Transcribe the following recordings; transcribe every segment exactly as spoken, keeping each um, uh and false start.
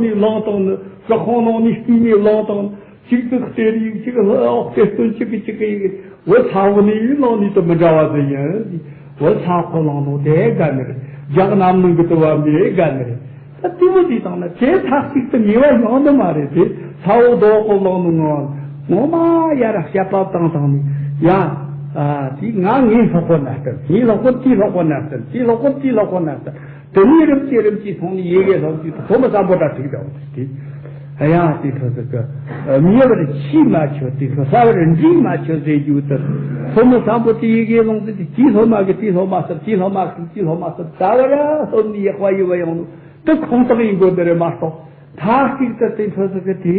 ནས་བླངས་བཏང་ནི། གྲུ་ཁང་ནང་ནས་བརྟུས་ནས་བླངས་བཏང་ནི། གཅིག་ཏུ་གཏེར་ཡིག་གཅིག་ལ་འོག་གཏེར་སྟོན་གཅིག་གི་གཅིག་གི་ཡིག་བོད་ས་འོག་ནས་ཡིག་བླངས་ནས་དུ་མི་འདྲ་བ་ཟིག་ཡིན། བོད་ས་འོག་གི་བླངས་ནོ་དེ་དགའ་ནི་རེད། རྒྱ་ནག་ནང་གི་དུ་བ་མི་དགའ་ནི་རེད། ད་དུས་མོ་དེ་དང་ན་དེ་ཐག་གཅིག་ཏུ་ངེས་པ་ཡོང་ནི་མ་རེད། དེ་ས་འོག་རྡོ་འོག་གི་བླངས་ནོ་ངོ་ངོ་མ་ཡ་ར་བཤད་པ་བཏང་བཏང་ནས་ཡ། ཨ་དེ་ང་ངའི་སློབ་དཔོན་ན་བསྟེན། ངའི་སློབ་དཔོན་དེའི་སློབ་དཔོན་ན་བསྟེན། དེའི་སློབ་དཔོན་དེའི་སློབ་དཔོན་ན་བསྟེན། དེ་ནས་རིམ་གྱིས་རིམ་གྱིས་སོང་ནས་ཡི་གེ་སློབ་རྒྱུ་དེ་ཐོན་མི་སམ་བྷོ་ཊ་ཁྲིད་དང་དེ། ཡ་དེ་ཐོས་ཟིག་གི། མྱུར་བར་ཕྱིས་མ་ཆོད་དེ་ཁོ་ས་བར་འདྲིས་མ་ཆོད་ཟེར་རྒྱུ་དེ། ཐོན་མི་སམ་བྷོ་ཊ་ཡི་གེ་ལོངས་ཏེ་དེའི་སློབ་མ་གི་དེའི་སློབ་མ་ཟེར། དེའི་སློབ་མ་གི་དེའི་སློབ་མ་ཟེར། ད་བར་སློབ་ནི་ཡག་པ་ཡོད་པ་ཡོང་ནོ་དེ་ཁུངས་དག་ཡིན་དགོས་འདི་རེད་མ་གཏོགས། ཐག་གཅིག་ཏུ་དེ་ཐོས་ཟིག་གི་དེ།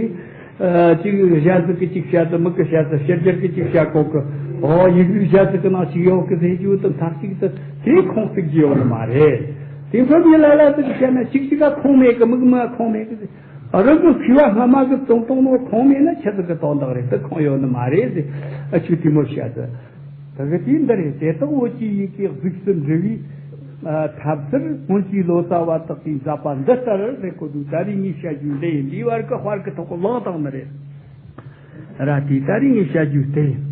ཨ་གཅིག་གཞན་ཟིག་གི་གཅིག་བཤད་ཟིག་མི་གི་བཤད་ཟིག་ཕྱི་རྒྱལ་གི་གཅིག་བཤད་གོ་གི། ཨོ་ཡིག་རིགས་གཞན་ཟིག་གི་ནང་གཅིག་ཡོད་གི་ཟེར་རྒྱུ་དང་ཐག་གཅིག་ཏུ་དེ་ཁུངས་གཏུགས་རྒྱུ་ཡོད་ནི་མ་རེད། དེ་ཚོ་མི་ལ་ལ་ཟིག་བཤད་ན་གཅིག་གཅིག་ག་ཁུངས་མེད་གི། མི་གི་མི་ག་ཁུངས་མེད་གི་ཟེར། རང་གི་མཁས་པ་སྔ་མ་གི་གསུང་གཏོང་ནོ་ཁུངས་མེད་ན་ཆི་ཟིག་གི་དོན་དག་རེད། དེ་ཁུངས་ཡོད་ནི་མ་རེད་ཟེར། ཨ་ཆུ་དེ་མོ་བཤད་ཟིག་ད་གི་དེ་འདི་རེད། དེ་དག་བོད་ཀྱི་ཡི་གེ་གཟུགས་སུ་འབྲུ་བའི་ཐབས་ཚུལ་སྔོན་གྱི་ལོ་ཙཱ་བ་དག་གིས་མཛད་པ་འདི་ལྟར་ཟེར་གོ་འདུག་ད་རེས་ངས་བཤད་རྒྱུ་འདི་ཡིན། འདིའི་བར་གི་དཔར་གི་ཐོག་གི་ལངས་བཏང་ནི་རེད། ར་དེ་ད་རེས་ངས་བཤད་རྒྱུ་དེ་ཡིན།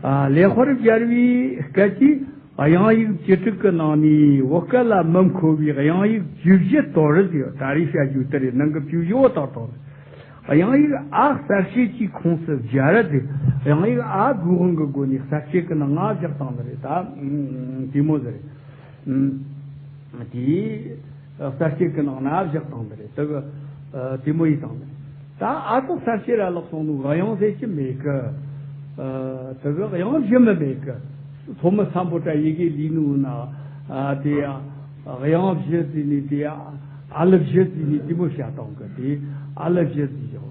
ཨ་ལེགས་པར་སྦྱར་བའི་སྐད་ཀྱིས་དབྱངས་ཡིག་བཅུ་དྲུག་གི་ནང་ནས་བོད་སྐད་ལ་མི་མཁོ་བའི་དབྱངས་ཡིག་བཅུ་བཞི་དོར་ཟེར། ད་རེས་བཤད་རྒྱུ་དེ་རེད། ནང་གི་བཅུ་བཞི་བོ་དག་དང་། དབྱངས་ཡིག་ཨ་གསལ་བྱེད་ཀྱི་ཁོངས་སུ་སྦྱར་ཏེ། དབྱངས་ཡིག་ཨ་དགུ་དབང་གི་སྒོ་ནས་གསལ་བྱེད་ཀྱི་ནང་ང་བཞག་བཏང་ནི་རེད། ད་དེ་མོ་ཟེར། དེ་གསལ་བྱེད་ཀྱི་ནང་ན་བཞག་བཏང་ནི་རེད། དེ་གི་དེ་མོ་ཡིས་བཏང་ནི་རེད། ད་ཨ་ཏོ་གསལ་བྱེད་ར་ལག་སོང་ནོ་དབྱངས་ཟེར་གྱི་མེད་གི། དེ་གི་དབྱངས་བཞི་མི་མེད་གི། ཐོན་མི་སམ་བྷོ་ཊ་ཡི་གེ་ལས་ནོ་ན་དེ་དབྱངས་བཞི་ཟེར་ནས་དེ་ཨ་ལི་བཞི་ཟེར་ནས་དེ་མོ་བཤད་བཏང་གི། དེ་ཨ་ལི་བཞི་ཟེར་བཞག་གི།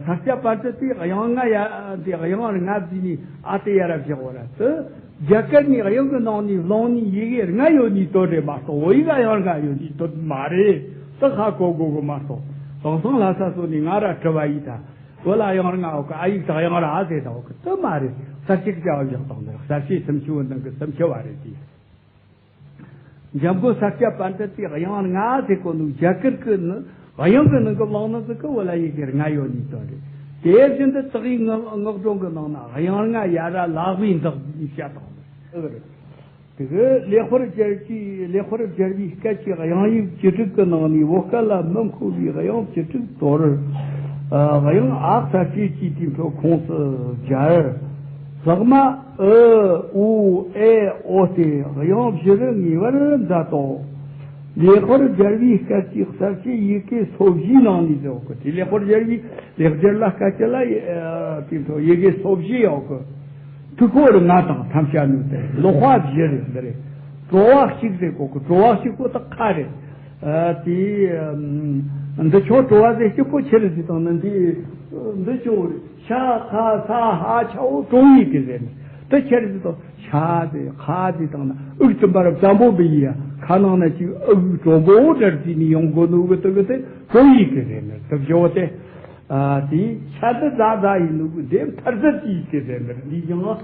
ས་སྐྱ་པཎྜི་ཏས་དབྱངས་ལྔ་ཡ་དེ་དབྱངས་ལྔ་ཟེར་ནས་ཨ་དེ་ཡ་ར་བཞག་བ་ར། དེ་རྒྱ་གར་ནས་དབྱངས་ཀྱི་ནང་ནས་བླངས་ནས་ཡི་གེ་ལྔ་ཡོད་ནི་དོན་རེད་མ་གཏོགས། བོད་ཡིག་དབྱངས་ལྔ་ཡོད་ནི་དོན་མ་རེད། དེ་ཧ་གོ་དགོས་གི་མ་གཏོགས། དེང་སང་ལྷ་ས་སོགས་ནས་ང་ར་དྲི་བ་ཡིས་ད། བོད་ལ་དབྱངས་ལྔ་ཡོད་གི། ཨ་ཡིག་དེ་དབྱངས་ར་ཨ་ཟེར་ད་ཡོད་གི། དེ་མ་རེད། གསལ་བྱེད་ཀྱི་བྱ་བ་བཞག་བཏང་ནི་རེད། གསལ་བྱེད་སུམ་ཅུ་བོ་ནང་གི་སུམ་ཅུ་བ་རེད་དེ། འཇམ་མགོན་ས་སྐྱ་པཎྜི་ཏས་དབྱངས་ལྔ་ཟེར་གོ་ནོ་རྒྱ་གར་གི་ནི་དབྱངས་ཀྱི་ནང་གི་བླངས་ནི་ཟིག་གི་བོད་ལ་ཡི་གེ་ལྔ་ཡོད་ནི་དོན་རེད། དེ་བཞིན་དུ་དག་ཡིག་ངག་སྒྲོན་གྱི་ནང་ན་དབྱངས་ལྔ་ཡ་ར་ལག་པའི་འདག་ཟེར་ནས་བཤད་བཏང་ནི་རེད། དེ་གི་ལེགས་པར་སྦྱར་གྱི་ལེགས་པར་སྦྱར་བའི་སྐད་ཀྱི་དབྱངས་ཡིག་བཅུ་དྲུག་གི་ནང་ནས་བོད་སྐད་ལ་མི་མཁོ་བའི་དབྱངས་བཅུ་དྲུག་དོར། ཨ་དབྱངས་ཨ་གསལ་བྱེད་ཀྱི་དེ་ཚོ་ཁོངས་སུ་སྦྱར། ལྷག་མ་ཨི་ཨུ་ཨེ་ཨོ་སྟེ་དབྱངས་བཞི་རུ་ངེས་པར་མཛད་དོ། ལེགས་པར་སྦྱར་བའི་སྐད་ཀྱི་གསལ་བྱེད་ཡི་གེ་སོ་བཞིའི་ནང་ནས་ཟེར་གི། དེ་ལེགས་པར་སྦྱར་བའི་ལེགས་སྦྱར་ལ་སྐད་ཅིག་ལ་ཨ་དེ་ཚོ་ཡི་གེ་སོ་བཞི་ཡོད་གི། ཐུགས་ཁོ་རུ་ང་དང་ཐམས་ཅད་ནུས་ཏེ་ལོག་པ་བཞི་རེད། འདི་རེད། གྲོ་བ་གཅིག་རེད་གོ་གི། གྲོ་བ་གཅིག་པོ་དག་ཁ་རེད། ཨ་དེ་འདི་ཆོ་གྲོ་བ་ཟེར་གཅིག་པོ་ཆི་རེད་ཟེར་དང་ནི་འདི་འདི་ཆོ་རེད། ཤ་ཁ་ས་ཧ་ཆ་འོ་གྲོ་ཡི་གི་ཟེར་ནི་དེ་ཆི་རེད་ཟེར་དང་ཤ་ཟེར་ཁ་ཟེར་དང་ན་ཨུག་ཙམ་པ་ར་བཙན་པོ་བི་ཡི་ཡ་ཁ་ནང་ན་ཅིག་ཨུག་གྲོ་བོ་འདྲ་ཟེར་ནི་ཡོང་གོ་ནོ་གི་དེ་གི་དེ་གྲོ་ཡི་གི་ཟེར་ནི་དེ་བཞི་བོ་དེ། ཨ་དེ་ཤ་འདི་ཛ་ཛ་ཡིན་ནོ་གི་དེ་མཐར་ཟད་ཀྱི་ཡི་གེ་ཟེར་ནི་འདི་ཡང་ཨ་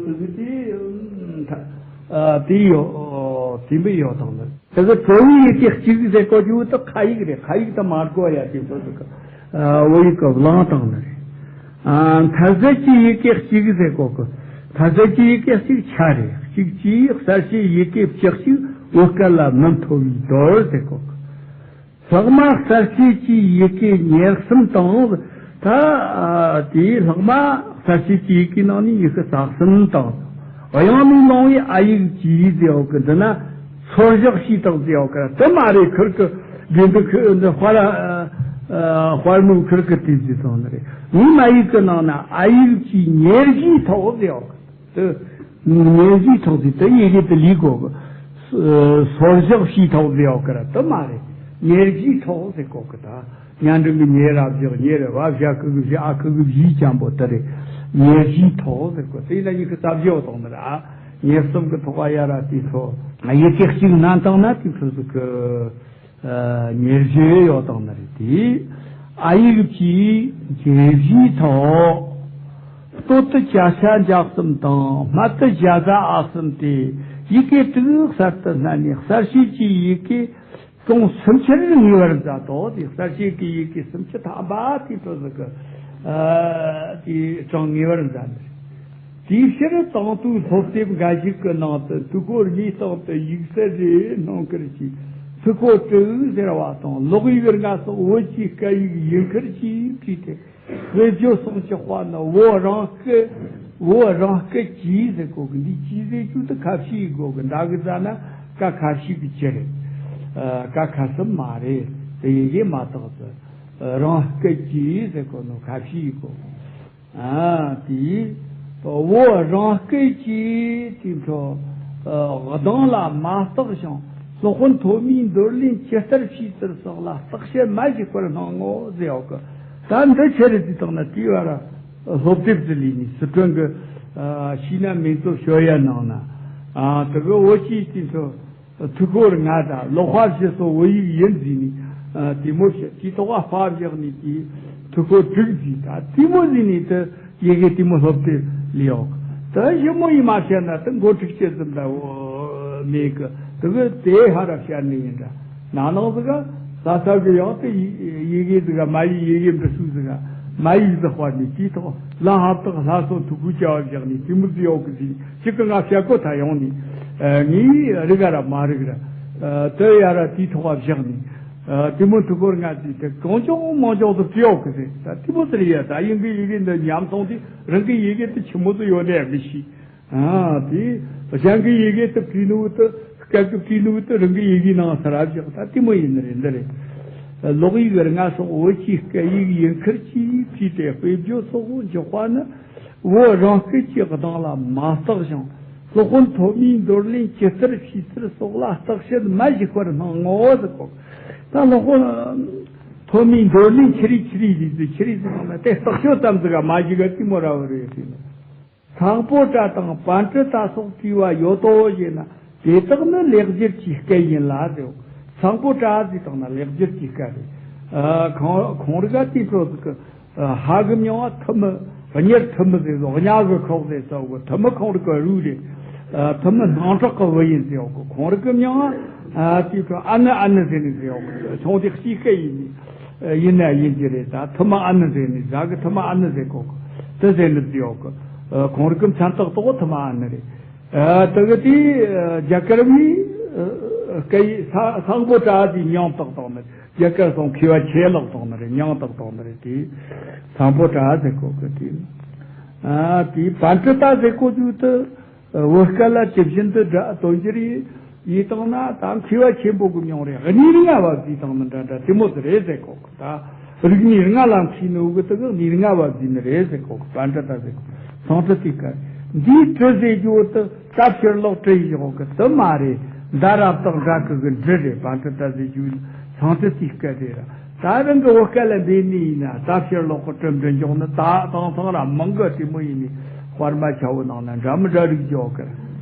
དེ་གི་དེ་ཨ་དེ་ཡོ་དེ་འབི་ཡོ་དང་ནི་དེ་གི་གྲོ་བོའི་ཡི་གེ་གཅིག་ཟེར་གོ་རྒྱུ་དེ་ཁ་ཡིག་རེད། ཁ་ཡིག་དེ་མ་གོ་ཡ་དེ་ཚོ་དེ་གི་ཨ་བོད་ཡིག་གི་བླང་དང་ནི་རེད། ཨ་མཐར་ཟད་ཀྱི་ཡི་གེ་གཅིག་ཟེར་གོ་གི། མཐར་ཟད་ཀྱི་ཡི་གེ་གཅིག་ཆ་རེད། གཅིག་གིས་གསལ་བྱེད་ཡི་གེ་བཅུ་གཅིག་བོད་སྐད་ལ་མི་མཐོ་བའི་དོར་ཟེར་གོ་གི། ལྷག་མ་གསལ་བྱེད་ཀྱི་ཡི་གེ་ཉེར་གསུམ་དང་། ད་ཨ་དེའི་ལྷག་མ་གསལ་བྱེད་ཀྱི་ཡི་གེའི་ནང་ནས་ཡི་གེ་རྩ་གསུམ་དང་། དབྱངས་ནས་བླངས་པའི་ཨ་ཡིག་བཅུ་ཟེར་ཡོད་གི། འདི་ན་ཚོར་བཞག་ཞེས་དག་ཟེར་ཡོད་གི་ར། དེ་མ་རེད། ཁིར་གི་དགེ་འདུན་ཁི་འདི་དཔལ་ཨ་དཔལ་མོ་ཁིར་གི་དེ་ཟེར་སོང་ནི་རེད། ཉི་མ་ཡིག་གི་ནང་ན་ཨ་ཡིག་བཅུའི་ཉེར་བཞིའི་ཐོག་ཟེར་ཡོད་གི། དེ་ཉེར་བཞིའི་ཐོག་ཟེར་དེ་ཡི་གེ་དེ་ལས་གོ་གི། སོར་བཞག་ཞེས་དག་ཟེར་ཡོད་གི་ར། དེ་མ་རེད། ཉེར་བཞིའི་ཐོག་ཟེར་གོ་གི། ད་ཉ་འབྲིང་གི་ཉེ་ར་བཞག་ཉེ་ར་བ་བཞག་གི་གི་བཞི་ཨ་གི་གི་བཞི་ཅན་པོ་དེ་རེད། ཉེར་བཞིའི་ཐོག་ཟེར་གོ། དེ་ཡིན་ན་ཡི་གེ་རྩ་བཞི་བོ་དང་ནི་ར། ཉེར་གསུམ་གི་ཐོག་ག་ཡ་ར་དེ་ཚོ་ཡི་གེ་གཅིག་ནན་དང་ན་དེ་ཚོ་ཟིག་གི་ཉེར་བཞི་ཡོད་དང་ནི་རེད། དེ་ཨ་ཡིག་བཅུའི་ཉེར་བཞིའི་ཐོག་སྟོད་དུ་ཅ་ཆ་འཇའ་གསུམ་དང་སྨད་དུ་ཞ་ཟ་འ་གསུམ་སྟེ། ཡི་གེ་དྲུག་གསར་དུ་བསྣན་ནས་གསལ་བྱེད་ཀྱི་ཡི་གེ་ གྲངས་སུམ་ཅུར་ངེས་པར་མཛད་དོ། དེ་གསལ་བྱེད་ཀྱི་ཡི་གེ་སུམ་ཅུ་ཐམ་པ་དེ་ཚོ་ཟིག་གི་ཨ་དེ་གྲངས་ངེས་པར་མཛད་ནས། དེའི་ཕྱིར་དང་དུ་སློབ་དེབ་འགའ་ཞིག་གི་ནང་དུ་ཐུགས་ཁུར་གཉིས་སྟེང་དུ་ཡིག་གསལ་རེ་སྣང་ཁུལ་གྱིས་ཐུགས་ཁུར་དྲུག་ཟེར་བ་དང་། ཀློག་ཡིག་ལྔ་སོགས་བོད་ཀྱི་སྐད་ཡིག་ཡིན་ཁུལ་གྱིས་བྲིས་ཏེ། དཔེ་བརྗོད་སོགས་ཀྱི་དཔེ་ནི་བོད་རང་སྐད། བོད་རང་སྐད་ཀྱིས་ཟེར་གོ་གི། འདི་ཀྱིས་ཟེར་རྒྱུ་དེ་ཁ་ཕྱིའི་གོ་གི། འདྲ་གི་ཟ་ན་ཀ་ཁ་ཕྱིའི་གི་ཀྱི་རེད། ཨ་ཀ་ཁ་གསུམ་མ་རེད། དེ་ཡི་གེ་མ་དག་ཟེར། རང་སྐད་ཀྱིས་ཟེར་གོ་ནོ་ཁ་ཕྱིའི་གོ། ཨ་དེ་བོད་རང་སྐད་ཀྱིས་དེ་འཕྲོ་གདངས་ལ་མ་བརྟགས་ཤིང་། སློབ་དཔོན་ཐོན་མིའི་འདོར་ལེན་ཇི་ལྟར་བྱས་ཚུལ་སོགས་ལ་བརྟག་དཔྱད་མ་ཞིག་པར་སྣང་ངོ་ཟེར་ཡོད་གི། ད་འདི་ཆི་རེད་ཟེར་བཏང་ན། དེའི་བར་སློབ་དེབ་དེ་ལས་ནི་སི་ཁྲོན་གྱི་ཨ་ཤིང་སྣ་མིང་ཚོ་ཤོ་ཡ་ནང་ན། ཨ་དེ་གི་བོད་ཀྱི་དེ་འཕྲོ་ཐུགས་ཁུར་ལྔ་དང་། ཀློག་པ་བཞི་སོགས་བོད་ཡིག་ཡིན་ཟེར་ནས། ཨ་དེ་མོ་བཤད། དེའི་ཐོག་ལ་དཔེ་བཞག་ནས་དེ་ཐུགས་ཁུར་དྲུག་ཟེར། ད་དེ་མོ་ཟེར་ནས་དེ་ཡི་གེ་དེ་མོ་སློབ་དེབ་ལས་ཡོད་གི། དེ་ཞིབ་མོ་ཡིས་མ་བཤད་ན་དེ་མགོ་འཁྲུག་ཆེ་ཙམ་འདྲ་བོ་མེད་གི། དེ་གི་དེ་ཧ་ར་བཤད་ནི་ཡིན་འདྲ། ན་ནིང་ཟིག་ག་ས་ས་གི་ཡང་དེ་ཡི་ཡི་གེ་ཟིག་ག་མ་ཡིག་ཡི་གེ་འབྲི་ཤུགས་ཟིག་ག་མ་ཡིག་ཟིག་དཔར་ནས། དེའི་ཐོག་ལ་ཧབ་ཏག་ལྷ་སོ་ཐུགས་ཁུར་བྱ་བ་བཞག་ནས་དེ་མོ་ཟིག་ཡོད་གི་ཟིག། གཅིག་གི་ང་བཤད་གོ་ཐལ་ཡོང་ནས། ཨ་ངས་རིག་ག་ར་མ་རིག་ར། ཨ་དེ་ཡ་ར་དེའི་ཐོག་བཞག་ནས། ཨ་དེ་མོ་ཐུགས་ཁུར་ལྔ་ཟེར་དེ་གང་བྱུང་མང་བྱུང་དུ་བྲིས་ཡོད་གི་ཟེར། ད་དེ་མོ་ཟེར་ཡ། ད་དབྱིན་གི་ཡི་གེ་འདི་ཉམས་སོང་དུས་རང་གི་ཡི་གེ་དེ་ཆི་མོ་ཟིག་ཡོད་ནས་མི་ཤེས། ཨ་དེ་གཞན་གི་ཡི་གེ་དེ་བྲིས་ནོ་དེ། སྐད་གི་བྲིས་ནོ་དེ་རང་གི་ཡི་གེ་ནང་ས་ར་བཞག། ད་དེ་མོ་ཡིན་ནི་རེད། འདི་རེད། ཀློག་ཡིག་ལྔ་སོགས་བོད་ཀྱི་སྐད་ཡིག་ཡིན་ཁུལ་གྱིས་བྲིས་ཏེ། དཔེ་བརྗོད་སོགས་འཇོག་པ་ནི་བོད་རང་སྐད་ཀྱི་གདངས་ལ་མ་བརྟགས་ཤིང་། སློབ་དཔོན་ཐོན་མིའི་འདོར་ལེན་ཇི་ལྟར་བྱས་ཚུལ་སོགས་ལ་བརྟག་དཔྱད་མ་ཞིག་པར་སྣང་ངོ་ཟེར་གོ། ད་སློབ་དཔོན་ཐོན་མིའི་འདོར་ལེན་ཆི་རེད་ཆི་རེད་ཟེར་དུས། ཆི་རེད་ཟེར་ན་དེ་བརྟག་དཔྱད་ཙམ་ཟིག་ག་མ་ཞིག་ག་དེ་མོ་ར་བ་རེད་ཟེར་ན། སངས་པོ་ཏྲ་དང་པཎ་ཏྲི་ཏ་སོགས་བྲིས་པ་ཡོད་དོ་ཞེ་ན། དེ་དག་ནི་ལེགས་སྦྱར་གྱི་སྐད་ཡིན་ལ་ཟེར། སངས་པོ་ཏྲ་ཟེར་དང་ན་ལེགས་སྦྱར་གྱི་སྐད་རེད། ཨ་ཁོང་ཁོང་རིག་ག་དེ་འཕྲོ་ཟིག་གི་ཨ་ཧ་གི་མྱིང་ང་ཐུ་མི། གཉེར་ཐུ་མི་ཟེར་ཟོ། གཉའ་གི་ཁོག་ཟེར་ཟོ་གི། ཐུ་མི་ཁོང་རིག་གི་རུས་རེད། ཨ་ཐུ་མི་སྣང་གྲགས་གི་བུ་ཡིན་ཟེར་གི། ཁོང་རིག་གི་མྱིང་ང་ཨ་དེ་འཕྲོ་ཨ་ནི་ཨ་ནི་ཟེར་ནི་ཟེར་གི། ཆུང་དུས་སྐྱེས་སྐད་ཡིན་ནི། ཡིན་ན་ཡིན་གྱི་རེད། ད་ཐུ་མི་ཨ་ནི་ཟེར་ནི། ཟ་གི་ཐུ་མི་ཨ་ནི་ཟེར་གོ་གི། དེ་ཟེར་ནི་ཟེར་ཡོད་གི། ཁོང་རིག་གི་མཚན་རྟགས་དག་ཐུ་མི་ཨ་ནི་རེད། ཨ་དེ་གི་དེ་རྒྱ་གར་བའི་སྐད་ཡིག་ས་སངས་པོ་ཏྲ་དེ་མྱིང་བཏགས་བཏང་ནི་རེད། རྒྱ་གར་སོང་མཁས་པ་ཆེ་ལོག་བཏང་ནི་རེད། མྱིང་བཏགས་བཏང་ནི་རེད། དེ་སངས་པོ་ཏྲ་ཟེར་གོ་གི། དེ་ཨ་དེ་པཎ་ཏྲི་ཏ་ཟེར་གོ་རྒྱུ་དེ། བོད་སྐད་ལ་དེ་བཞིན་དུ་སྒྲ་དོན་སྒྱུར་ཡིས་ཡིས་བཏང་ན། ད་མཁས་པ་ཆེན་པོ་གི་མྱིང་རེད། གཉིས་ལྔ་བ་བརྩིས་བཏང་ནི་འདྲ་འདྲ་དེ་མོ་ཟིག་རེད་ཟེར་གོ་གི། ད་རིག་གནས་ལྔ་ལ་མཁས་ནོ་གི་དེ་གི་གཉིས་ལྔ་བ་བརྩིས་ནི་རེད་ཟེར་གོ་གི། པཎ་ཏྲི་ཏ་ཟེར་གོ། སཾ་སྐྲྀ་ཏའི་སྐད། འདིའི་ཏྲི་ཟེར་རྒྱུ་དེ་ད་ཕྱིར་ལོག་ཏྲི་ཡིས་འཇོག་གི་དེ་མ་རེད། ད་རབ་བཏགས་འདྲ་གི་གི་འདྲི་རེད། པཎ་ཏྲི་ཏ་ཟེར་རྒྱུ་སཾ་སྐྲྀ་ཏའི་སྐད་རེད་ར། ད་རང་གི་བོད་སྐད་ལ་འདི་ནི་ཡིན་ན། ད་ཕྱིར་ལོག་གི་གྲུབ་འབྲས་འཇོག་ནི་ད་དེང་སང་ར་མང་གི། དེ་མོ་ཡིན་ནི་དཔར་མ་ཆ་བོ་ནང་ན་འདྲ་མི་འདྲ་རིགས་འཇོག་གི།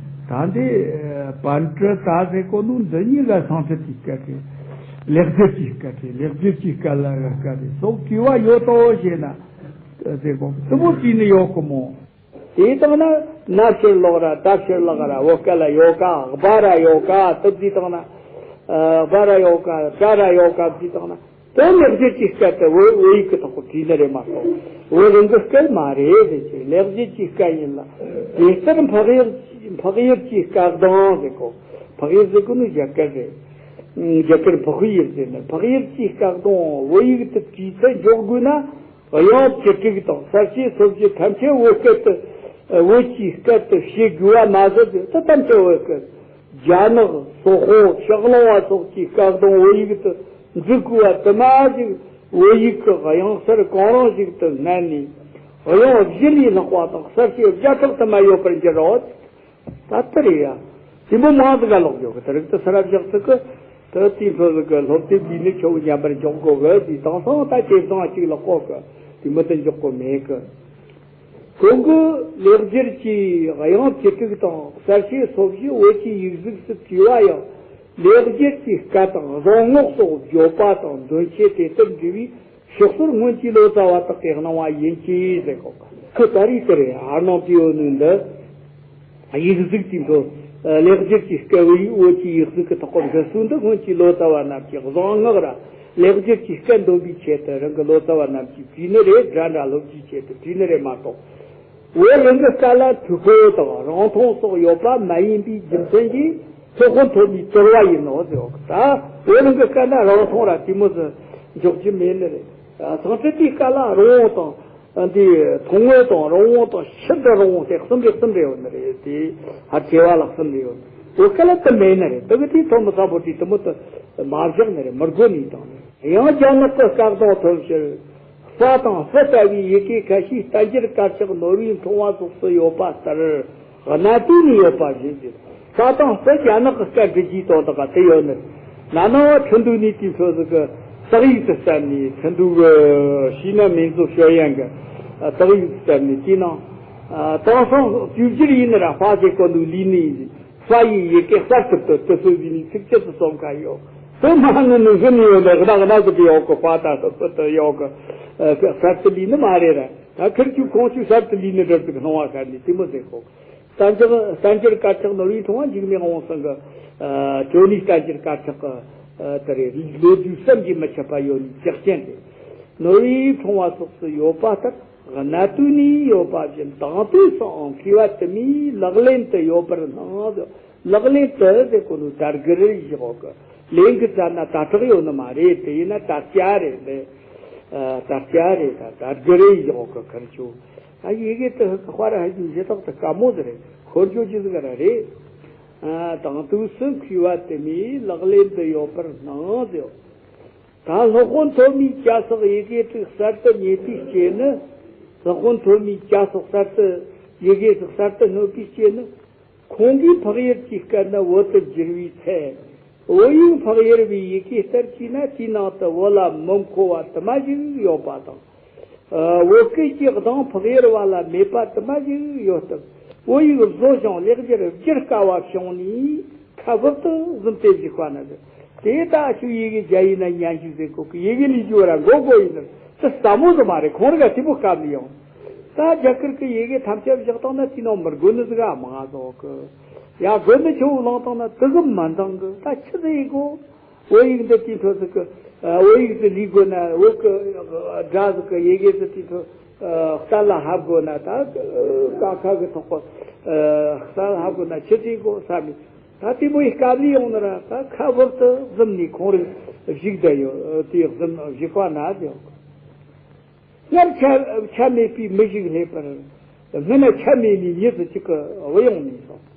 ད་འདི་པཎ་ཏྲི་ཏ་ཟེར་གོ་ནོ་འདི་གཉིས་ཀ་སཾ་སྐྲྀ་ཏའི་སྐད་རེད། ལེགས་སྦྱར་གྱི་སྐད་རེད། ལེགས་སྦྱར་གྱི་སྐད་ལ་སྐད་རེད། སོགས་གུས་པ་ཡོད་དོ་ཞེ་ན་ཟེར་གོ། དེ་མོ་བྲིས་ནི་ཡོད་གི་མོ། དེ་དག་ན་ན་ཕྱིར་ལོག་ར་ད་ཕྱིར་ལོག་ར་བོད་སྐད་ལ་ཡོད་ཀ། སྦ་ར་ཡོད་ཀ། དེ་བྲིས་བཏང་ན། ཨ་སྦ་ར་ཡོད་ཀ། ཏྲ་ར་ཡོད་ཀ་བྲིས་བཏང་ན། དེ་ལེགས་སྦྱར་གྱི་སྐད་དེ་བོད་བོད་ཡིག་གི་ཐོག་བྲིས་ནི་རེད་མ་གཏོགས་བོད་རང་གི་སྐད་མ་རེད་ཟེར་གྱི། ལེགས་སྦྱར་གྱི་སྐད་ཡིན་ལ། དེ་ལྟར་འཕགས་ཡུལ་འཕགས་ཡུལ་གྱི་སྐད་གདངས་ཟེར་གོ། འཕགས་ཡུལ་ཟེར་གོ་ནི་རྒྱ་གར་རེད། རྒྱ་གར་འཕགས་ཡུལ་ཟེར་ནི། འཕགས་ཡུལ་གྱི་སྐད་གདངས་བོད་ཡིག་ཏུ་བྲིས་ཚད་འཇོག་དགོས་ན། དབྱངས་བཅུ་དྲུག་དང་གསལ་བྱེད་སོ་བཞི་ཐམས་ཅད་བོད་སྐད་དུ། བོད་ཀྱི་སྐད་དུ་བྱེད་དགོས་པ་མ་ཟད། དེ་ཐམས་ཅད་བོད་སྐད། རྒྱ་ནག་སོག་པོ་ཕྱག་ལུང་བ་སོགས་ཀྱི་སྐད་གདངས་བོད་ཡིག་ཏུ་འབྲི་དགོས་པ་དེ་མ་ཟད། བོད་ཡིག་གི་དབྱངས་གསལ་གང་རུང་ཞིག་ཏུ་བསྣན་ནས། དབྱངས་བཞི་ལས་ལྷག་པ་དང་གསལ་བྱེད་བརྒྱ་ཕྲག་དུ་མ་ཡོད་པར་འགྱུར་རོ། ད་ལྟར་ཡ། དེ་མོ་མང་ཟིག་ག་ལོག་ཡོད་གི། དེ་རིགས་དེ་ས་ར་བཞག་ཚིག་གི། དེ་དེའི་འཕྲོ་ཟིག་གི་སློབ་དེབ་འདི་ནི་ཁྱོད་ཉམས་པར་འཇོག་དགོས་གི། དེ་དེང་སང་ད་དེ་བཟང་ཅིག་ལ་བཀོད་གི། དེ་མོ་དེ་འཇོག་དགོས་མེད་གི། ཁོང་གི་ལེགས་སྦྱར་གྱི་དབྱངས་བཅུ་དྲུག་དང་གསལ་བྱེད་སོ་བཞི་བོད་ཀྱི་ཡིག་གཟུགས་སུ་བྲིས་པ་ཡང་། ལེགས་སྦྱར་གྱི་སྐད་དང་རྫོང་ངོགས་སོགས་བརྗོད་པ་དང་འདོན་ཆེད་དེ་ལྟར་འབྲི་བའི་ཕྱོགས་སོར་སྔོན་གྱི་ལོ་ཙཱ་བ་དག་གི་སྣང་བ་ཡིན་གྱི་ཟེར་གོ། ཁོ་ད་རེས་དེ་རེད། ཨ་ནང་དེའོ་ནུས་འདི་ཡིག་གཟུགས་དེ་ཚོ་ ལེགས་སྦྱར་གྱི་སྐད་བོད་ཡིག་བོད་ཀྱི་ཡིག་གཟུགས་ཀྱི་ཐོག་གི་འབྲི་སྲོལ་འདི་སྔོན་གྱི་ལོ་ཙཱ་བ་རྣམས་ཀྱིས་གཟེངས་བསྔགས་ར་ལེགས་སྦྱར་གྱི་སྐད་འདོན་པའི་ཆེད་དུ་རང་གི་ལོ་ཙཱ་བ་རྣམས་ཀྱིས་བྲིས་ནི་རེད། སྒྲ་འདྲ་སློབ་རྒྱུའི་ཆེད་དུ་བྲིས་ནི་རེད་མ་གཏོགས། བོད་རང་གི་སྐད་ལ་འཐུས་སྒོ་དང་རིང་ཐུང་སོགས་ཡོད་པ་མ་ཡིན་པའི་རྒྱུ་མཚན་གྱིས་སློབ་དཔོན་ཐོན་མིའི་དོར་བ་ཡིན་ནོ་ཟེར་བ་གི། ད་བོད་རང་གི་སྐད་ན་རིང་ཐུང་ར་དེ་མོ་ཟིག་འཇོག་རྒྱུ་མེད་ནི་རེད། སཾ་སྐྲྀ་ཏའི་སྐད་ལ་རིང་བོ་དང་། འདི་ཐུང་ངུ་དང་རིང་བོ་དང་ཕྱིར་དུ་རིང་བོ་དེ་གསུམ་རེ་གསུམ་རེ་ཡོད་ནི་རེད། དེ་ཧ་ཆེ་བ་ལ་གསུམ་རེ་ཡོད། བོད་སྐད་ལ་དུ་མེད་ནི་རེད། དེ་གི་དེའི་ཐོག་མི་ཚ་པོ་དེ་དུ་མོ་དུ་མ་བཞག་ནི་རེད། མི་དགོས་ནི་དང་ནི། ཡང་རྒྱ་ནག་གི་སྐད་གདངས་ཐོན་ཕྱིར་ཧྥ་དང་ཧྥི་ལྟ་བུའི་ཡི་གེ་ཁ་ཤས་བསྟན་འགྱུར་དཀར་ཆག་ནོར་བུའི་འཕྲེང་བ་སོགས་སུ་ཡོད་པ་ལྟར། གནའ་དུས་ནས་ཡོད་པ་བཞིན་ཟེར། ཧྥ་དང་ཧྥི་རྒྱ་ནག་གི་སྐད་འབྲི་རྒྱུའི་དོན་དག་ག་དེ་ཡོད་ནི། ན་ནིང་བ་ཁྲིན་ཏུའུ་ནས་དེའི་ཕྱོགས་ཟིག་གི་དག་ཡིག་ཏུ་བསྟན་ནས། ཁྲིན་ཏུའུ་གི་ཞི་ནན་མིང་གཙོ་ཤོད་ཡན་གི་དག་ཡིག་ཏུ་བསྟན་ནས། དེའི་ནང་དེང་སང་བཅོས་བསྒྱུར་ཡིན་ནི་ར་ཧྥ་ཟེར་གོ་ནོ་ལུས་ནི་ཡིན། ཧྥ་ཡི་ཡི་གེ་གསར་དུ་བཏོད་དུ་སོ་བཟོས་ནས་ཚིགས་བཅད་དུ་རྩོམ་ཁ་ཡོད། དེ་མ་ནི་ནི་ཧི་ནི་ཡོད་ནི་གནའ་གནའ་ཟིག་གི་ཡོད་གི། ཧྥ་དང་ཧྥི་དུ་ཡོད་གི། གསར་དུ་ལུས་ནི་མ་རེད་ར། ད་ཁིར་ཆུ་ཁོང་ཆུ་གསར་དུ་ལུས་ནི་འདྲ་ཟིག་སྣང་བ་ཤར་ནས་དེ་མོ་ཟེར་གོ། བསྟན་འགྱུར་བསྟན་འགྱུར་དཀར་ཆག་ནོར་བུའི་འཕྲེང་བ་འཇིགས་མེད་དབང་ཕྱུག་གི་ཅོ་ནི་བསྟན་འགྱུར་དཀར་ཆག་གི་དེ་རེད། ལོ་རྒྱུས་བསམ་གྱིས་མི་ཁྱབ་པ་ཡོད་ནི་ཇག་རྐྱེན་རེད། ནོར་བུའི་འཕྲེང་བ་སོགས་སུ་ཡོད་པ་ལྟར་གནའ་དུས་ནས་ཡོད་པ་བཞིན་དེང་དུས་སུའང་མཁས་པ་དུ་མས་ལག་ལེན་དུ་ཡོད་པར་སྣང་། ལག་ལེན་དུ་ཟེར་གོ་ནོ་དར་གི་རེད་བཞག་གི། ལེན་གི་ཙ་ན་དར་དྲག་ཡོད་ནི་མ་རེད། དེ་ཡིན་ན་དར་སྐྱ་རེད། དེ་དར་སྐྱ་རེད། ད་དར་གི་རེད་བཞག་གི། ཁིར་ཆུ། ད་ཡི་གེ་དེ་ཧི་ཀ་ཧྥ་ར་ཧ་ཅུ་ཞེ་དྲག་ཏུ་དཀའ་མོ་ཟིག་རེད། ཤོར་འཇོག་རྒྱུ་ཟིག་ར་རེད། ཨ། དེང་དུས་སུ་མཁས་པ་དུ་མས་ལག་ལེན་དུ་ཡོད་པར་སྣང་ཟེར། ད་སློབ་དཔོན་ཐོན་མིས་ཇ་སོགས་ཡི་གེ་དྲུག་གསར་དུ་རྙེད་པའི་རྐྱེན་ནི། སློབ་དཔོན་ཐོན་མིས་ཇ་སོགས་གསར་དུ་ཡི་གེ་དྲུག་གསར་དུ་རྙེད་པའི་རྐྱེན་ནི། ཁོང་གིས་འཕགས་ཡུལ་གྱི་སྐད་ནི་བོད་དུ་བསྒྱུར་བའི་ཚེ། བོད་ཡིག་འཕགས་ཡུལ་བའི་ཡི་གེ་ལྟར་བྲིས་ན་དེའི་ནང་དུ་བོད་ལ་མི་མཁོ་བ་དུ་མ་ཞིག་ཡོད་པ་དང་། ཨ། བོད་སྐད་ཀྱི་གདངས་འཕགས་ཡུལ་བ་ལ་མེད་པ་དུ་མ་ཞིག་ཡོད་སྟབས། བོད་ཡིག་བཟོ་ཞིང་ལེགས་སྦྱར་བསྒྱུར་དཀའ་བ་བྱུང་ནས་ཁ་བུབ་ཏུ་བཟུམ་སྟེ་བཞུགས་པ་ན། དེ་ལྟ་ཞིག་ཡི་གེ་རྒྱ་ཡིག་ན་ཉན་ཞིག་ཟེར་གོ་གི། ཡི་གེ་ལས་རྒྱུ་བ་ར་མགོ་མགོ་ཡིན་ནམ་ཅི་ཟ་མོ་ཟིག་མ་རེད། ཁོང་ར་ག་དེ་མོ་དཀའ་ལས་ཡོང་། ད་རྒྱ་གར་གི་ཡི་གེ་ཐམས་ཅད་བཞག་བཏང་ན་དེའི་ནང་མི་དགོས་ནི་ཟིག་ག་མང་ཟོག་གི། ཡ། དགོས་ནི་ཆེ་བོ་བླངས་བཏང་ན་དེ་གི་མ་འདང་གི། ད་ཆི་ཟིག་ཡིན་གོ། བོད་ཡིག་འདི་དེའི་འཕྲོ་ཟིག་གི། ཨ། བོད་ཡིག་འདི་ལས་དགོས་ན། བོད་གི་སྒྲ་ཟིག་གི་ཡི་གེ་འདི་དེའི་འཕྲོ། ཨ། གཏན་ལ་ཕབ་དགོས་ན། ད་ཀ་ཁ་གི་ཐོག་གི། ཨ། གཏན་ལ་ཕབ་དགོས་ན་ཆི་ཟིག་གོ་བསམ་ནས། ད་དེ་མོ་ཡི་དཀའ་ལས་ཡོང་ནི་ར། ད་ཁ་བུབ་ཏུ་བཟུམ་ནས་ཁོང་རང་བཞུགས་བསྡད་ཡོད། དེ་བཟུམ་བཞུགས་པ་ན་ཡོད། སྔར་ཆ་ཆ་མེད་པའི་མི་ཞིག་སླེབས་པར། སྔོན་ན་ཆ་མེད་ནས་མྱི་ཟིག་ཅིག་གིས་བུད་ཡོང་ནས་སོང་།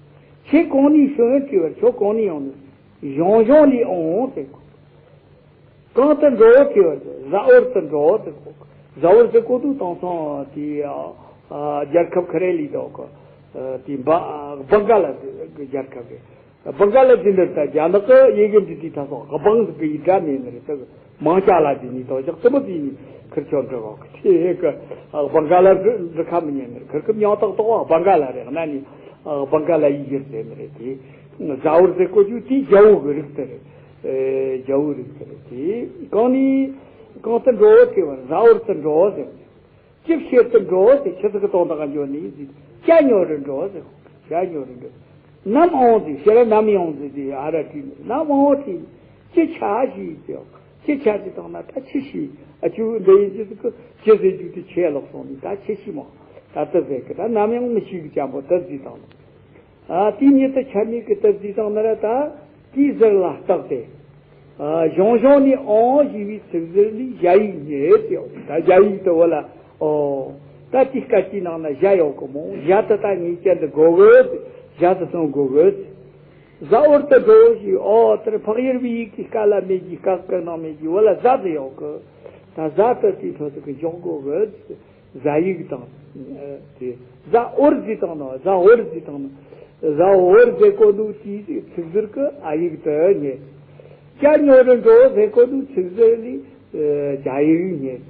ཁྱེད་གང་ནས་བྱོན་ཟེར་བར། ཁྱོད་གང་ནས་ཡོང་ནས། ཞང་ཞུང་ལས་འོང་ཟེར་གོ། གང་དུ་འགྲོ་ཟེར་བར། ཟ་འོར་དུ་འགྲོ་ཟེར་གོ། ཟ་འོར་ཟེར་གོ་དུས་དེང་སང་དེ། ཨ། རྒྱལ་ཁབ་ཁ་རེ་ལས་དོ་གོ། དེ་བ་བང་ག་ལ་གི་རྒྱལ་ཁབ་རེད། བང་ག་ལ་དེ་འདིར་ད་རྒྱ་ནག་གི་ཡི་གེ་འབྲི་དུས་ད་སོགས་བང་ཟིག་གི་ཡི་སྒྲ་མེད་ནི་རེད། དེ་མང་ཆ་ལ་དེ་ནི་དོ་ཞག་དེ་མོ་དེ་ནི་ཁིར་ཆོ་འབྲི་གོ་གི། དེ་གི་བང་ག་ལ་འབྲི་འབྲི་ཁ་མི་ཉན་ནི་རེད། ཁིར་གི་མྱིང་ཏག་ཏག་བ་བང་ག་ལ་རེད། གནའ་ནི་བང་ག་ལ་ཡི་གེར་ཟེར་ནི་རེད། དེ་ཟ་འོར་ཟེར་གོ་རྒྱུ་དེ་རྒྱ་བོ་གི་རིགས་དེ་རེད། ཨེ། རྒྱ་བོའི་རིགས་དེ་རེད། དེ་གང་ནས་གང་དུ་འགྲོ་ཟེར་བར། ཟ་འོར་དུ་འགྲོ་ཟེར། ཅི་བྱེད་དུ་འགྲོ་ཟེར། ཆི་ཟིག་གི་དོན་དག་འགྱོ་ནི་ཟེར། ཇ་ཉོ་རུ་འགྲོ་ཟེར། ཇ་ཉོ་རུ་འགྲོ། ནམ་འོང་ཟེར། ཕྱིར་ནམ་ཡོང་ཟེར། དེ་ཨ་ར་དྲིས་ནས། ནམ་འོང་དྲིས། ཅི་ཆ་ཞིག་ཟེར། ཅི་ཆ་ཟེར་བཏང་ན་ད་ཆི་ཞིག། ཨ་ཆུ་འདི་ཡིན་ཟེར་གི། ཅི་ཟེར་རྒྱུ་དེ་ཆད་ལོག་སོང་ནས། ད་ཆི་ཞིག་མོ། ད་དེ་ཟེར་གི། ད་ནམ་ཡང་མི་ཤེས་གི་ཅང་པོ་དེ་ཟེར་བཏང་ནས། ཨ། དེའི་ཉིད་དུ་ཆ་མེད་ཀྱི་སྟབས་བདེ་དང་ནི་ར། ད་དེའི་ཟུར་ལ་བརྟགས་ཏེ། ཨ། ཞང་ཞུང་ནས་འོང་ཞེས་པའི་ཚིག་ཟུར་ལས་ཞ་ཡིག་རྙེད་ཟེར། ད་ཞ་ཡིག་དེ་བོད་ལ། ཨོ། ད་དེའི་སྐད་ཀྱི་ནང་ན་ཞ་ཡོད་གི་མོ། ཞ་དེ་ད་ངེས་ཅན་དུ་དགོས་གི། ཞ་དེ་སོང་དགོས་གི། ཟ་འོར་དུ་འགྲོ་ཞེས། ཨོ། དེར་འཕགས་ཡུལ་བའི་ཡི་གེ་སྐད་ལ་མེད་ཀྱི། སྐད་ཀྱི་ནང་མེད་ཀྱི། བོད་ལ་ཟ་དེ་ཡོད་གི། ད་ཟ་དེ་དེའི་འཕྲོ་དེ་གི་འཇོག་དགོས་གི། ཟ་ཡིག་དང་། ཨ། དེ་ཟ་འོར་ཟེར་བཏང་ནོ། ཟ་འོར་ཟེར་བཏང་ནོ། ཟ་འོར་ཟེར་གོ་དུས་དེའི་ཚིག་ཟུར་གི་ཨ་ཡིག་དེ་རྙེད། ཇ་ཉོ་རུ་འགྲོ་ཟེར་གོ་དུས་ཚིག་ཟུར་ལས། ཨ། ཇ་ཡིག་རྙེད།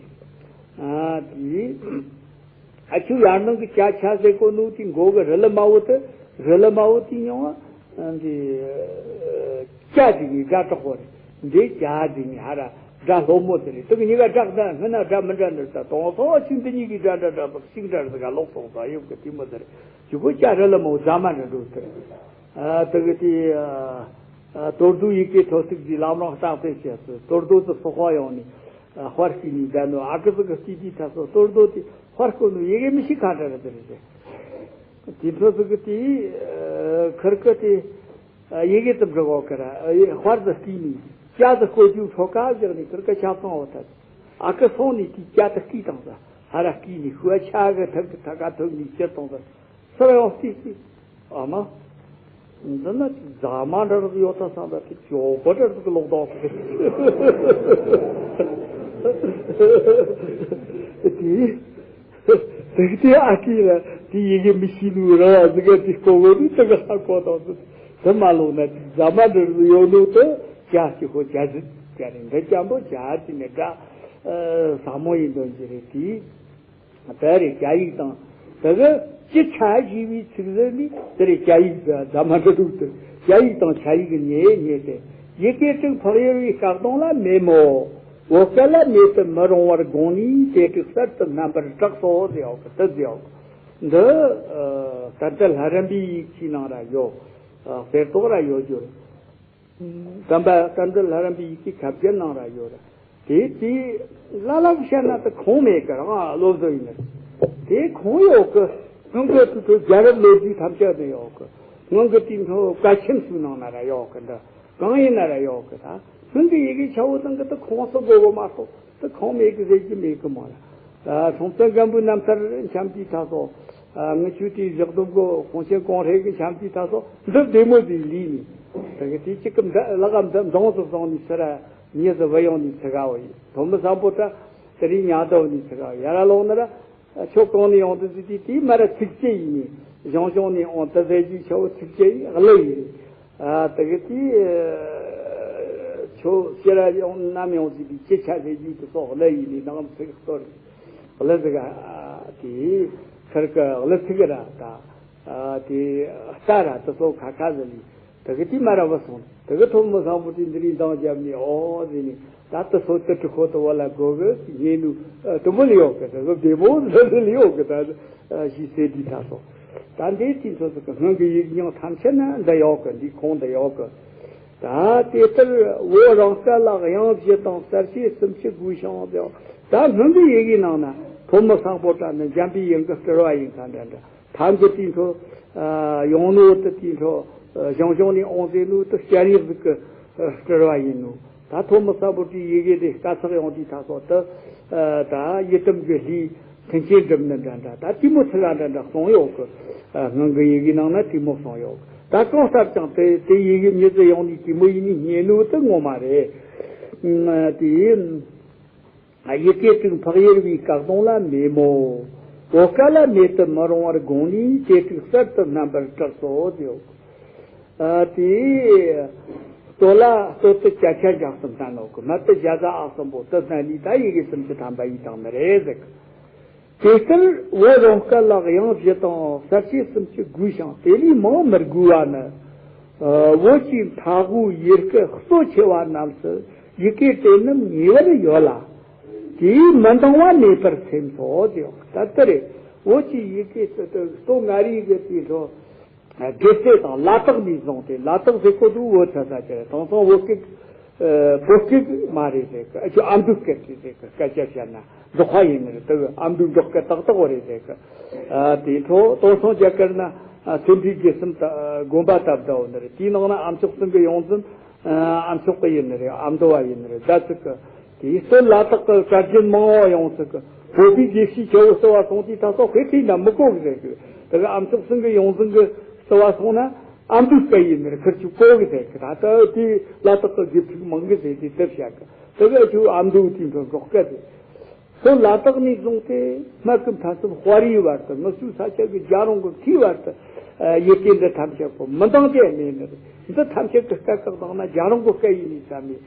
ཨ། དེ། ཨ། ཆུ་ཡར་ནང་གི་ཇ་ཆ་ཟེར་གོ་ནོ་དེ་མགོ་གི་རི་ལི་མ་བོ་དེ། རི་ལི་མ་བོ་དེ་མྱོང་བ། འདི་ཇ་ཟེར་ནི་སྒྲ་དྲག་པོ་རེད། འདི་ཇ་ཟེར་ནི་ཧ་ར་སྒྲ་སློ་མོ་དེ་རེད། དེ་གི་གཉིས་ཀ་སྒྲ་དང་སྔོན་ན་སྒྲ་མི་འདྲ་འདིར་ད་དོང་སོ་ཆུ་འདི་གཉིས་ཀྱི་སྒྲ་འདྲ་འདྲ་པོ་གཅིག་འདྲ་ཟིག་ག་ལོག་སོང་ས་ཡོད་གི། དེ་མོ་དེ་རེད། ཇུ་གོ་ཇ་རི་ལི་མོ་ཟ་མ་འདྲ་འགྲོ་དེ་རེད། ཨ་དེ་གི་དེ་ཨ་ཨ་དོར་རྡོ་ཡི་གེ་ཐོ་ཐུག་གི་ལམ་རང་རྟགས་དེ་བྱས་སོ། དོར་རྡོ་དེ་སོ་ཁ་ཡོང་ནས་ཨ་དཔར་སྐྱིད་ནས་བསྡད་ནོ། ཨ་ཀི་ཟིག་གི་སྐྱིད་དེ་ཐ་སོ་དོར་རྡོ་དེ་དཔར་བརྐོས་ནོ། ཡི་གེ་མི་ཤེས་ཁ་བྲལ་རེད་དེ་རེད། དེ་ཐོ་ཐུག་གི་དེ་ཨ་ཁིར་ཀི་དེ་ཨ་ཡི་གེ་དེ་འབྲི་གོ་ཀི་ར། ཨ་ཡི་དཔར་དེ་སྐྱིད་ནས་ཅ་དེ་བརྐོས་རྒྱུ་ཁྲོ་ཁ་བཞག་ནས་ཁིར་ཀི་ཆ་ཚང་བ་ཐ། ཨ་ཀི་སོང་ནས་དེ་ཅ་དེ་སྐྱིད་བཏང་ས། ཧ་ར་སྐྱིད་ནས་ཤུ་བ་ཆ་གི་ཐག་གི་ཐག་ཀ་ཐུག་ནས་ཅི་བཏང་ས། སུ་ར་ཡོང་སྟེ་སྟེ། ཨ་མ། འདི་ན་རྫ་མ་འདྲ་རུ་ཡོད་ད་བསམ་པ་དེ་ཇོ་བོ་འདྲ་རུ་ལོག་དོག་གི། དེ་དེ་དེ་ཨ་ཀི་ལ་དེ་ཡི་གེ་མི་ཤེས་ནུ་ར་བ་ཟི་ག་དེ་ལྐོག་གོ་དེ་དེ་ག་ཧ་གོ་དོག་དེ། དེ་མ་ལོག་ན་དེ་རྫ་མ་འདྲ་རུ་ཡོད་ནུ་དེ་ཅ་གི་ཧོ་ཅ་ཟི་ཅ་རེད། འདི་ཅམ་པོ་ཅ་དེ་ནི་དགྲ་ཟ་མོ་ཡིན་དོན་ཅི་རེད་དེ། དེ་རེད་རྒྱ་ཡིག་དང་། དེ་གི་སྤྱི་ཆ་ཞེས་པའི་ཚིག་ཟེར་ནི་དེ་རེད། རྒྱ་ཡིག་དང་རྫ་མ་འབྲུ་དྲུག་དེ་རྒྱ་ཡིག་དང་ཆ་ཡིག་གཉིས་གཉིས་ཏེ། ཡི་གེ་དྲུག་འཕགས་ཡུལ་བའི་སྐལ་གདུང་ལ་མེད་མོད། བོད་སྐད་ལ་མེད་དུ་མི་རུང་བར་དགོངས་ནས་དེ་དྲུག་གསར་དུ་རྣམ་པར་གྲགས་སོ་ཟེར་ཡོད་གི། དེ་ཟེར་ཡོད་གི། འདི་ཨ་ད་ལྟ་ལྷ་རམས་པའི་ཡིག་ཆའི་ནང་ར་ཡོད། ཨ་གསེར་ཏོག་ར་ཡོད་རྒྱུ་རེད། དམ་པ་བསྟན་འཛིན་ལྷ་རམས་པའི་ཡི་གེ་ཁ་བརྒྱད་ནང་ར་ཡོད་རེད། དེ་དེ་ལ་ལ་བཤད་ན་དེ་ཁུངས་མེད་གི་རང་སློབ་གསོ་ཡིན་ནི། དེ་ཁུངས་ཡོད་གི། སྔོན་གི་དུས་ཚོད་རྒྱལ་རབས་ལོ་རྒྱུས་ཐམས་ཅད་ནས་ཡོད་གི། སྔོན་གི་དེ་ཚོ་བཀའ་ཆེམས་སུའི་ནང་ན་ར་ཡོད་གི། འདི་གང་ཡིན་ན་ར་ཡོད་གི། ད་སྔོན་གི་ཡི་གེ་ཆ་བོ་དང་གི་དེ་ཁུངས་སུ་དགོས་གི་མ་གཏོགས་དེ་ཁུངས་མེད་གི་ཟེར་རྒྱུ་མེད་གི་མོ་ལ། ཨ་སྲོང་བཙན་སྒམ་པོའི་རྣམ་ཐར་འཆམ་དུས་ད་སོ། ཨ་ངི་ཆོས་དེའི་བཞག་སྡོམ་གོ་ཁོང་ཆེན་གོང་རེ་གི་འཆམ་དུས་ད་སོ་འདི་བདེ་མོ་ཟིག་ལུས་ནས། ད་གི་དེ་གཅིག་གི་མདའ་ལག་ག་མདའ་མདུང་སུ་སོང་ནས་སི་ར་མྱི་ཟི་བུ་ཡོང་ནས་ཚི་ག་བ་ཡིན། དོན་མི་བཟང་པོ་ད་དེ་རིང་ཉ་ཟླ་བ་ནས་ཚི་ག་བ་ཡ་ར་ལོང་ནི་ར། ཨ་ཆོ་གང་ནས་ཡོང་དུ་ཟི་དུས་དེ་མ་ར་ཚིགས་བཅད་ཡིན་ནས་གཞུང་གཞུང་ནས་འོང་དུ་ཟེར་རྒྱུའི་ཆ་བོ་ཚིགས་བཅད་ཡིན་གླུ་ཡིན། ཨ་དེ་གི་དེ་ཆོ་ཤེས་ར་ཡོང་ནམ་ཡོང་ཟིག་དེ་ཅི་ཆ་ཟེར་རྒྱུ་དེ་སོགས་གླུ་ཡིན་ནི་ནང་ཚིག་གཏོར་གླུ་ཟིག་ཨ་དེ་ཁར་གི་གླུ་ཚིག་ར་ད་ཨ་དེ་རྟ་ར་དེ་སོགས་ཁ་ཁ་ཟིག་ལི་དེ་གི་དེ་མ་ར་བུད་སོང་། དེ་གི་ཐོན་མི་བཟང་པོ་དེ་འདི་རིང་འདང་བརྒྱབ་ནས་ཨོ་ཟེར་ནས། ད་ལྟ་སོ་ཏི་ཀྲི་ཁོ་ཏི་བ་ལ་གོ་གི་ཉེ་ནུ་ཨ་དུམ་བུ་ལ་ཡོད་གི། ད་གི་བདེ་མོ་ལ་ལ་ཡོད་གི། ད་ཨ་ཞིག་སེ་དི་ད་སོ། ད་འདི་དེ་ཚོ་ཟིག་གི་སྔོན་གི་ཡིག་རྙིང་ཐམས་ཅད་ན་འདི་ཡོད་གི། འདི་ཁུངས་འདི་ཡོད་གི། ད་དེ་ལྟར་བོད་རང་སྐད་ལ་དབྱངས་བཞི་དང་གསལ་བྱེད་སུམ་ཅུ་དགོས་ཤིང་ཟེར། ད་སྔོན་གི་ཡི་གེ་ནང་ན་ཐོན་མི་བཟང་པོ་དྲ་ནི་འཇམ་པའི་དབྱངས་གི་སྤྲུལ་བ་ཡིན་ཁ་འདྲ་འདྲ། ཐང་གི་དེའི་འཕྲོ་ཡོང་ནོ་དེ་དེའི་འཕྲོ་གཞུང་གཞུང་ནས་འོང་ཟེར་ནོ་དེ་སྐྱ་རིགས་ཟིག་གི་སྤྲུལ་བ་ཡིན་ནོ། ད་ཐོན་མི་བཟང་པོ་དེའི་ཡི་གེ་དེ་དཀའ་ཚེགས་ཡོང་དུས་ད་སོགས་དེ་ད་ཡི་དམ་གྱི་ལྷའི་མཐུན་རྐྱེན་སྒྲུབ་ནི་འདྲ་འདྲ། ད་དེ་མོ་ཚིག་ལ་འདྲ་འདྲ་གསུངས་ཡོད་གི། སྔོན་གི་ཡི་གེ་ནང་ན་དེ་མོ་གསུངས་ཡོད་གི། ད་གང་ལྟར་ཀྱང་དེ་དེ་ཡི་གེ་མྱི་ཚེ་ཡོང་ནས་དེ་མོ་ཡིན་ནི་རྙེད་ནོ་དེ་ངོ་མ་རེད། དེ། ཡི་གེ་དྲུག་འཕགས་ཡུལ་བའི་སྐལ་གདུང་ལ་མེད་མོད། བོད་སྐད་ལ་མེད་དུ་མི་རུང་བར་དགོངས་ནས་དེ་དྲུག་གསར་དུ་རྣམ་པར་གྲགས་སོ་ཟེར། ཨ་དེ་ལྟོ་ལ་ལྟོ་དེ་བརྒྱ་ཆ་བརྒྱ་གསུམ་བསྟན་ནོ་གི། མ་དེ་བརྒྱ་ཆ་ཨ་གསུམ་པོ་དེ་བསྟན་ནས་ད་ཡི་གེ་སུམ་ཅུ་ཐམ་པ་ཡིས་དང་ནི་རེད་ཟེར་གི། དེ་ལྟར་བོད་རང་སྐད་ལ་དབྱངས་བཞི་དང་གསལ་བྱེད་སུམ་ཅུ་དགོས་ཤིང་དེ་ལས་མང་མི་དགོས་པ་ནི། ཨ་བོད་ཀྱི་མཐའ་དབུས་ཡུལ་སྐད་གཙོ་ཆེ་བ་རྣམས་སུ་ཡི་གེ་དེ་རྣམས་ངེས་པར་ཡོད་ལ། དེས་མི་འདང་བ་མེད་པར་སེམས་སོ་ཟེར། ད་ལྟ་རེད། བོད་ཀྱི་ཡི་གེ་ཟེར་དུས་ལྟོ་ང་རིག་གི་དེ་ཚོ་དགེ་རྩེ་དང་ལ་དྭགས་ནས་བཟུང་སྟེ། ལ་དྭགས་ཟེར་གོ་དུས་བོད་ཚ་ས་ཆེ་རེད། དེང་སང་བོད་སྐད་ཨ་བོད་སྐད་མ་རེད་ཟེར་གི། ཨ་ཅོ་ཨ་མདོའི་སྐད་རེད་ཟེར་གི། སྐད་ཆ་བཤད་ན་འབྲོག་པ་ཡིན་ནི་རེད། དེ་གི་ཨ་མདོའི་འབྲོག་སྐད་ཏག་ཏག་བོ་རེད་ཟེར་གི། ཨ་དེའི་འཕྲོ་དེང་སང་རྒྱ་གར་ན་ཨ་མཚན་དཔེའི་དགེ་གསུམ་ད་དགོན་པ་ད་བསྡད་ཡོད་ནི་རེད། དེའི་ནང་ན་ཨ་མཆོག་སེང་གེ་ཡོངས་འཛིན་ཨ་མཆོག་གི་ཡིན་ནི་རེད། ཨ་མདོ་བ་ཡིན་ནི་རེད། ཟླ་ཚིག་གི་དེའི་སྟོད་ལ་དྭགས་གི་བཀའ་བརྒྱུད་མང་བོ་ཡོངས་སུ་གི་བོད་པའི་དགེ་བཤེས་ཆེ་བོ་བསུ་བ་སོང་དུས་ད་སོ་དཔེ་ཁྲིད་ན་མི་གོ་གི་ཟེར་གི། དེ་གི་ཨ་མཆོག་སེང་གེ་ཡོངས་འཛིན་གི་བསུ་བ་སོང་ན་ཨ་མདོའི་སྐད་ཡིན་ནི་རེད། ཁིར་ཆོ་གོ་གི་ཟེར་གི། ད་ལྟ་དེ་ལ་དྭགས་གི་དགེ་ཕྲུག་མང་གི་ཟེར་དུས་དེ་བཤད་གི། དེ་གི་ཨ་ཆོ་ཨ་མདོའི་དེའི་འཕྲོ་འབྲོག་སྐད་དེ། སོ་ལ་དྭགས་ནས་བཟུང་སྟེ་སྨད་ཀྱི་མཐའ་མཚམས་དཔའ་རིས་བར་དུ། ངུ་སུ་ས་ཆ་གི་རྒྱ་རོང་གི་མཐའི་བར་དུ་ཡི་གེ་འདི་ཐམས་ཅད་པོ་མི་འདང་རྒྱུ་མེད་ནི་རེད། འདི་ཐམས་ཅད་ཀྱི་སྐད་ཀྱི་གདངས་ན་རྒྱ་རོང་གི་སྐད་ཡིན་ནི་བསམ་ནས་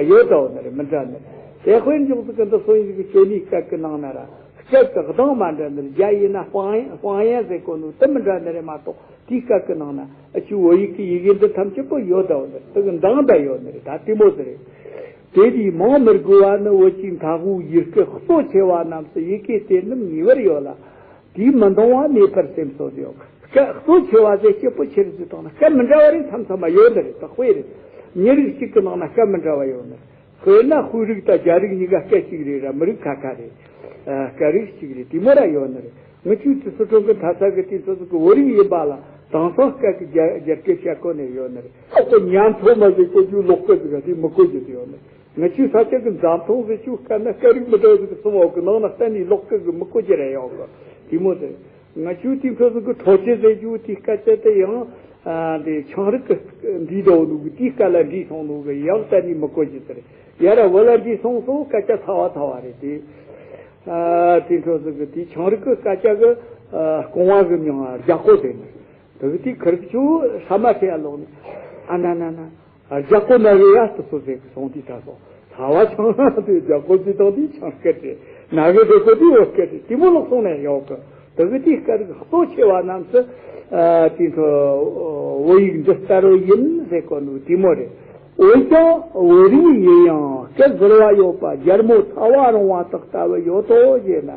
ཡོད་དོ་ནི་རེད། མི་འདྲ་ནི་རེད། དེ་དཔེར་འཇོག་ཚུལ་གྱི་འདི་སོ་ཡིན་གྱི་ཅོ་ནི་སྐད་ཀྱི་ནང་ན་ར་སྐད་ཀྱི་གདངས་མ་འདྲ་ནི་རེད། རྒྱ་ཡིན་ན་ཧྥང་ཧྥང་ཡན་ཟེར་གོ་ནོ་དེ་མི་འདྲ་ནི་རེད་མ་གཏོགས། དེའི་སྐད་ཀྱི་ནང་ན་ཨ་ཆུ་བོད་ཡིག་གི་ཡི་གེ་འདི་ཐམས་ཅད་པོ་ཡོད་དོ་ནི་རེད། དེ་གི་འདང་ད་ཡོད་ནི་རེད། ད་དེ་མོ་ཟེར་རེད། དེ་དུས་མང་མི་དགོས་པ་ནི། བོད་ཀྱི་མཐའ་དབུས་ཡུལ་སྐད་གཙོ་ཆེ་བ་རྣམས་སུ་ཡི་གེ་དེ་རྣམས་ངེས་པར་ཡོད་ལ། དེས་མི་འདང་བ་མེད་པར་སེམས་སོ་ཟེར། སྐད་གཙོ་ཆེ་བ་ཟེར་སྐྱེས་བུ་ཆེ་རིགས་ཟེར་བཏང་ན་སྐད་མི་འདྲ་བ་རིགས་མཚམས་མཚམས་མ་ཡོད་ནི་རེད། ད་དཔེ་རེད། མི་རིགས་གཅིག་གི་ནང་ན་སྐད་མི་འདྲ་བ་ཡོད་ནི་རེད། དཔེར་ན་ཧུའུ་རིགས་དང་རྒྱ་རིགས་གཉིས་ཀ་སྐད་གཅིག་རེད་ར། མི་རིགས་ཁ་ཁ་རེད། ཨ། སྐད་རིགས་གཅིག་རེད། དེ་མོ་ར་ཡོད་ནི་རེད། ངི་ཆོས་དེ་སི་ཁྲོན་གི་མཐའ་ས་གི་དེ་ཚོ་ཟིག་གི་བོད་རིགས་ཡིན་པ་ལ་དེང་སང་སྐད་གི་རྒྱ་རྒྱ་སྐད་བཤད་གོ་ནས་ཡོད་ནི་རེད། ཨོ་ཁོ་ཉམ་ཐོ་མ་ཟིག་གོ་རྒྱུ་ལོག་སྐད་ཟིག་ག་དེ་མི་གོ་རྒྱུ་ཟིག་ཡོད་ནི་རེད། ང་ཆོའི་ས་ཆ་གི་འཛམ་ཐང་ཟེར་ཆུ་དཀར་ན་སྐད་རིགས་མི་འདྲ་ཟིག་གི་སོང་བ་གི་ནང་ན་གཏན་ནས་ལོག་སྐད་གི་མི་གོ་རྒྱུ་རེད་ཡོད་གི། དེ་མོ་ཟེར། ང་ཆོའི་དེང་ཁ་ཟིག་གི་གྲོ་ཆེ་ཟེར་རྒྱུ་དེ་སྐད་ཆ་དེ་ཡང་ཨ་འདི་ཆང་རིགས་གི་འདི་འདྲ་བོ་ནུ་གི་དེའི་སྐད་ལ་འདྲིས་སོང་ནུ་གི་ཡང་གཏན་ནས་མི་གོ་རྒྱུ་ཟེར། ཡ་ར་བོད་ལ་འདྲིས་སོང་སོང་སྐད་ཆ་ཚ་བ་ཚ་བ་རེད་དེ། ཨ་དེང་ཁ་ཟིག་གི་དེ་ཆང་རིགས་གི་སྐད་ཆ་གི་ཨ་རྐང་བ་གི་མིང་རྒྱ་སྐོར་ཟེར་ནི། དེ་གི་དེ་ཁིར་ཆུ་ས་མ་ཁྲེ་ཡ་ལོག་ནི། ཨ་ན་ན་ན། རྒྱ་སྐོར་ན་རེ་ཡ་སུ་སུ་ཟེར་གི་སོང་དུས་ད་སོང་ཚ་བ་ཆང་དེ་རྒྱ་སྐོར་ཟེར་དང་དེ་ཆང་སྐད་དེ་ན་གི་ཟེར་གོ་དེ་བོད་སྐད་དེ་དེ་མོ་ལོག་སོང་ནས་ཡོད་གི། དེ་གི་དེ་སྐད་རིགས་གཙོ་ཆེ་བ་རྣམས་སུ་ཨ་དེ་ཚོ་བོད་ཡིག་འདི་ལྟར་ཡིན་ཟེར་གོ་ནོ་དེ་མོ་རེད། འོན་ཀྱང་བོད་རིགས་ཡིན་ཡང་སྐད་ཟུར་བ་ཡོད་པ་རྒྱལ་མོ་ཚ་བ་རིང་བ་དག་ལྟ་བུ་ཡོད་དོ་ཞེ་ན།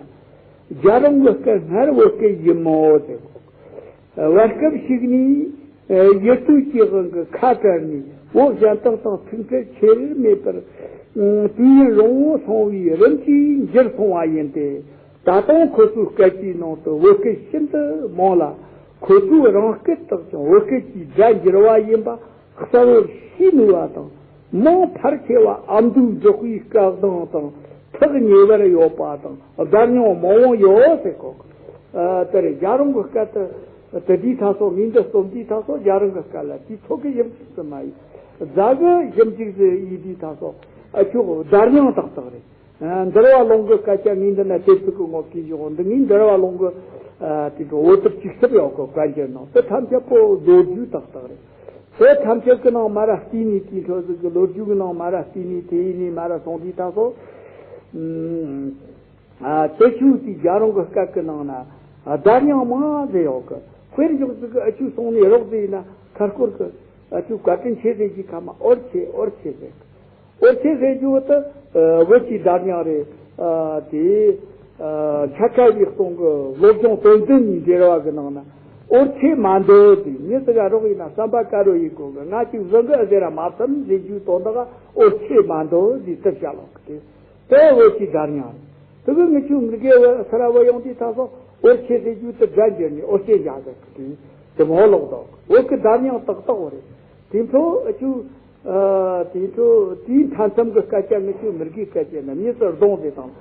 རྒྱལ་རོང་གི་སྐད་སྔར་བོད་སྐད་ཡིན་མོད་ཟེར་གོ། བར་སྐབས་ཤིག་ནས་ཡུལ་དུས་ཀྱི་དབང་གིས་ཁ་བྲལ་ནས་བོད་གཞན་དག་དང་ཐུག་འཕྲད་ཆེར་མེད་པར་དུས་ཡུན་རིང་བོ་སོང་བའི་རིམ་གྱིས་འགྱུར་སོང་བ་ཡིན་ཏེ། ད་དུང་ཁོ་ཚོའི་སྐད་ཆའི་ནང་དུ་བོད་སྐད་ཤིན་ཏུ་མང་ལ། ཁོ་ཚོའི་རང་སྐད་དག་ཀྱང་བོད་སྐད་ཀྱི་སྒྲ་འགྱུར་བ་ཡིན་པ་གསལ་བོར་ཤེས་ནུས་པ་དང་། མང་ཕལ་ཆེ་བ་ཨ་མདོའི་འབྲོག་པའི་སྐད་གདངས་དང་ཐག་ཉེ་བར་ཡོད་པ་དང་བརྡ་རྙིང་མང་བོ་ཡོད་ཟེར་གོ། ཨ་དེ་རེད། རྒྱལ་རོང་གི་སྐད་དུ་དེ་དུས་ད་སོ་ངས་འདི་རྩོམ་དུས་ད་སོ་རྒྱལ་རོང་གི་སྐད་ལ་དུས་ཚོད་ཀྱི་ཞིབ་འཇུག་ཙམ་མ་ཡིན། རྫ་གི་ཞིབ་འཇུག་ཟེར་ཡིན་དུས་ད་སོ་ཨ་ཆོག་བརྡ་རྙིང་ཏག་ཏག་རེད། ཨ་འདུལ་བ་ལུང་གི་སྐད་ཆ་ངས་འདི་ན་དེབ་ཅིག་གི་ངོ་སྐད་བཞག་འདི་ངས་འདུལ་བ་ལུང་གི་ཨ་དེ་འགྲོ་འོ་ཐུབ་ཅིག་ཐུབ་ཡོད་གི། བཀའ་འགྱུར་ནང་དེ་ཐམས་ཅད་པོ་ལོ་རྒྱུས་ཏག་ཏག་རེད། དེ་ཐམས་ཅད་ཀྱི་ནང་མ་ར་བལྟས་ནས་དེའི་འཕྲོ་ཟིག་གི་ལོ་རྒྱུས་ཀྱི་ནང་མ་ར་བལྟས་ནས་དེ་ཡིན་ནས་མ་ར་སོང་དུས་ད་སོ། ཨ་དེ་ཆུ་དེའི་རྒྱལ་རོང་གི་སྐད་ཀྱི་ནང་ན་བརྡ་རྙིང་མང་ཟེར་ཡོད་གི། དཔེར་འཇོག་ཟིག་གི་ཨ་ཆུ་སོང་ནས་རོགས་ཟེར་ཡིན་ན་ཁ་སྐོར་གི་ཨ་ཆུ་བཀའ་དྲིན་ཆེ་ཟེར་གྱི་ཁ་མ་ཨོར་ཆེ་ཨོར་ཆེ་ཟེར་གི། ཨོར་ཆེ་ཟེར་རྒྱུ་དེ་ཨ་བོད་ཀྱི་བརྡ་རྙིང་རེད། ཨ་དེ་ཨ་ཆ་ཁ་ཡིག་སྟོང་གི་སློབ་སྦྱོང་དོན་ཚན་གཉིས་འབྲེལ་བ་གི་ནང་ན་ཨོར་ཆེ་མ་འདོད་དེ་མྱི་ཟིག་ག་རོགས་ཡིན་ན་བསམ་པ་དཀར་རོ་ཡིན་དགོས་གི། ང་ཅིག་བཟང་གི་ཨ་ཟེར་ར་མ་བསམ་ཟེར་རྒྱུ་དོན་དག་ཨོར་ཆེ་མ་འདོད་དེ་དེ་བྱ་ལོག་གི། དེ་དེ་བོད་ཀྱི་བརྡ་རྙིང་རེད། དེ་གི་ངི་ཆོ་མི་དགེ་བ་ས་ར་བ་ཡོང་དུས་ད་སོ་ཨོར་ཆེ་ཟེར་རྒྱུ་དེ་སྒྲ་འགྱུར་ནས་ཨོར་ཆེ་བཞག་ཟེར་གི། དེ་དེ་མོ་ལོག་དོ། བོད་ཀྱི་བརྡ་རྙིང་ཏག་ཏག་བོ་རེད། དེ་ཚོ་ཨ་ཆུ། ཨ་དེ་ཚོ་དེའི་མཐའ་མཚམས་ཀྱི་སྐད་ཆ་ངི་ཆོ་མི་དགེའི་སྐད་ཆ་ན་མྱི་ཚོ་གདོང་ཟེར་དང་།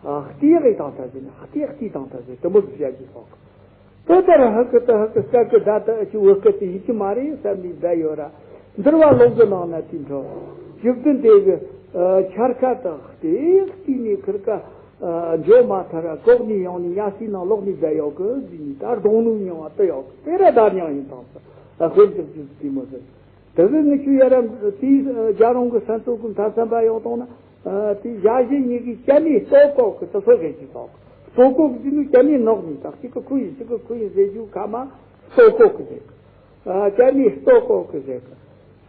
ཨ་ལྟས་ཀྱིས་དང་ད་ཟེར་ན་ལྟས་ལྟས་དང་ད་ཟེར་དེ་མོ་ཟིག་བཤད་ཀྱི་སོགས། དེ་ལྟར་ཧ་གི་ད་ཧ་གི་སྐད་ཀྱི་སྒྲ་དེ་ཨ་ཆུ་བོད་སྐད་དེ་ཡིན་གྱི་མ་རེད་བསམ་ནས་བསྡད་ཡོད་ར། འདུལ་བ་ལུང་གི་ནང་ན་དེ་འཕྲོ་བཅུ་བདུན་དེ་གི་ཨ་འཆར་ཁ་དང་ལྟས་ལྟས་ནས་ཁིར་ཀ་ཨ་འཇོག་མ་ཐར་ར་གོག་ནས་ཡོང་ནས་གཉའ་སའི་ནང་ལོག་ནས་བསྡད་ཡོད་གི་ཟེར་ནས་ད་གདོང་ནུབ་མྱོང་བ་དེ་ཡོད་གི། དེ་ར་བརྡ་རྙིང་ཡིན་དང་ཟེར། ཨ་དཔེར་འཇོག་རྒྱུ་དེ་མོ་ཟེར། དེ་གི་ངི་ཆོ་ཡ་ར་དེའི་རྒྱལ་རོང་གི་ས་མཚོ་ཀུན་མཐའ་མཚམས་པ་ཡོང་དང་ན། ཨ་དེ་ཞག་བཞི་གཉིས་ཀྱི་སྐྱ་མིའི་ལྟོ་ལྐོག་གི་དེ་ཚོ་རེད་ཀྱི་ཐོག་ལྟོ་ལྐོག་གི་ནི་སྐྱ་མིའི་ནོག་ནི་དག་གཅིག་གི་ཁུ་ཡིན་གཅིག་གི་ཁུ་ཡིན་ཟེར་རྒྱུ་ཁ་མ་ལྟོ་ལྐོག་གི་ཟེར་གི། ཨ་སྐྱ་མིའི་ལྟོ་ལྐོག་གི་ཟེར་གི།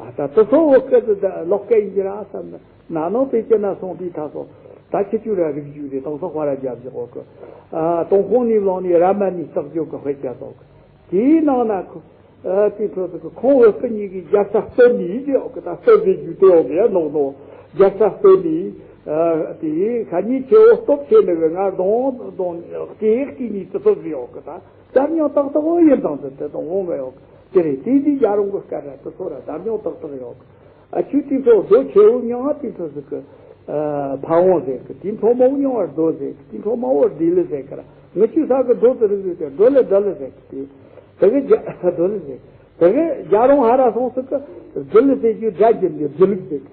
ཨ་ད་དེ་ཚོ་བོད་སྐད་དུ་ད་ལོག་སྐད་ཡིན་གྱི་ར་བསམ་ན་ན་ནོ་དེ་ཅི་ན་སོང་དུས་ད་སོ་ད་ཁྱི་ཆུ་ར་རིག་རྒྱུ་རེད། དང་སོག་ཧ་ར་རྒྱབ་བཞག་གོ་གི། ཨ་དོང་ཁོང་ནི་ལོང་ནི་ར་མ་ནི་རྟགས་བརྗོད་གི་དཔེ་ཆ་སོགས་གི། དེའི་ནང་ན་ཁོ། ཨ་དེ་ཚོ་ཚོ་ཁོང་བོད་སྐད་གཉིས་ཀྱི་རྒྱལ་ས་སྟོད་ནས་ཡིན་ཏེ་ཡོད་གི། ད་སྟོད་ཟེར་རྒྱུ་དེ་ཡོད་གི་ཡ་ནོག་ནོག་རྒྱལ་ས་སྟོད་ནས། ཨ་དེ་ཁ་ཉིན་ཆེ་བོ་སྟོབས་ཆེ་ནི་གི་ང་གདོང་གདོང་སྟེ་སྐྱིད་ནས་དེ་ཚོ་ཟེར་ཡོད་གི། ད་ད་མྱང་ཏག་ཏག་བོ་ཡིན་དང་ཟེར་དེ་དང་འོང་གི་ཡོད་གི། དེ་རེད། དེ་དེ་རྒྱལ་རོང་གི་སྐད་ར་དེ་ཚོ་ར་ད་མྱང་ཏག་ཏག་ཡོད་གི། ཨ་ཆུ་དེ་ཚོ་རྡོ་ཆེ་བོ་མྱང་ང་དེ་ཚོ་ཟེར་གི། ཨ་ཕ་བོང་ཟེར་གི། དེ་ཚོ་མོ་བོ་མྱང་བ་རྡོ་ཟེར་གི། དེ་ཚོ་མོ་བོ་རྡི་ལི་ཟེར་གི་ར། ངི་ཆོའི་ས་གི་རྡོ་དེ་རིགས་ཟེར་གི། རྡོ་ལི་རྡི་ལི་ཟེར་གི། དེ་དེ་གི་རྒྱ་རྡོ་ལི་ཟེར་གི། དེ་གི་རྒྱལ་རོང་ཧ་ར་སོང་ཟེར་གི། རྡི་ལི་ཟེར་རྒྱུ་སྒྲ་འགྱུར་ནི་རྡི་ལི་ཟེར་གི།